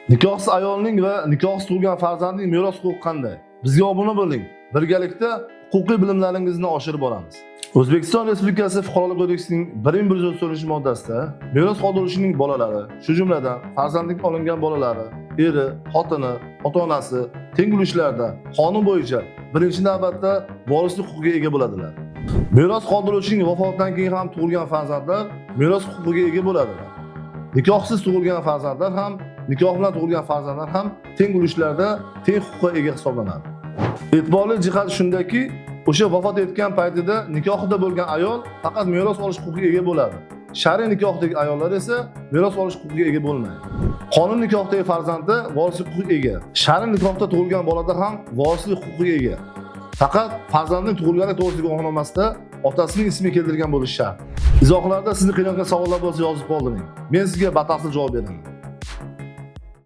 Nikohsiz ayolning va nikohsiz tug'ilgan farzandning meros huquqi qanday? Bizga obuna bo'ling. Birgalikda huquqiy bilimlaringizni oshirib boramiz. O'zbekiston Respublikasi Fuqarolik kodeksining 1134-moddasida meros qoldiruvchining bolalari, shu jumladan farzandlikka olingan bolalari, eri, xotini, ota-onasi teng ulushlarda qonun bo'yicha birinchi navbatda vorislik huquqiga ega bo'ladilar. Meros qoldiruvchining vafotidan keyin ham tug'ilgan farzandlar meros huquqiga ega bo'ladilar. Nikohsiz tug'ilgan farzandlar ham, nikoh bilan tug'ilgan farzandlar ham teng ulushlarda teng huquqqa ega hisoblanadi. E'tiborli jihat shundaki, o'sha vafot etgan paytida nikohida bo'lgan ayol faqat meros olish huquqiga ega bo'ladi. Shar'iy nikohdagi ayollar esa meros olish huquqiga ega bo'lmaydi. Qonun nikohdagi farzandi vorislik huquqiga ega. Shar'iy nikohda tug'ilgan bolada ham vorislik huquqiga ega. Faqat farzandning tug'ilgani to'g'risidagi guvohnomasida otasining ismi keltirilgan bo'lishi shart. Izohlarda sizni qiynayotgan savollar bo'lsa, yozib qoldiring. Men sizga batafsil javob beraman.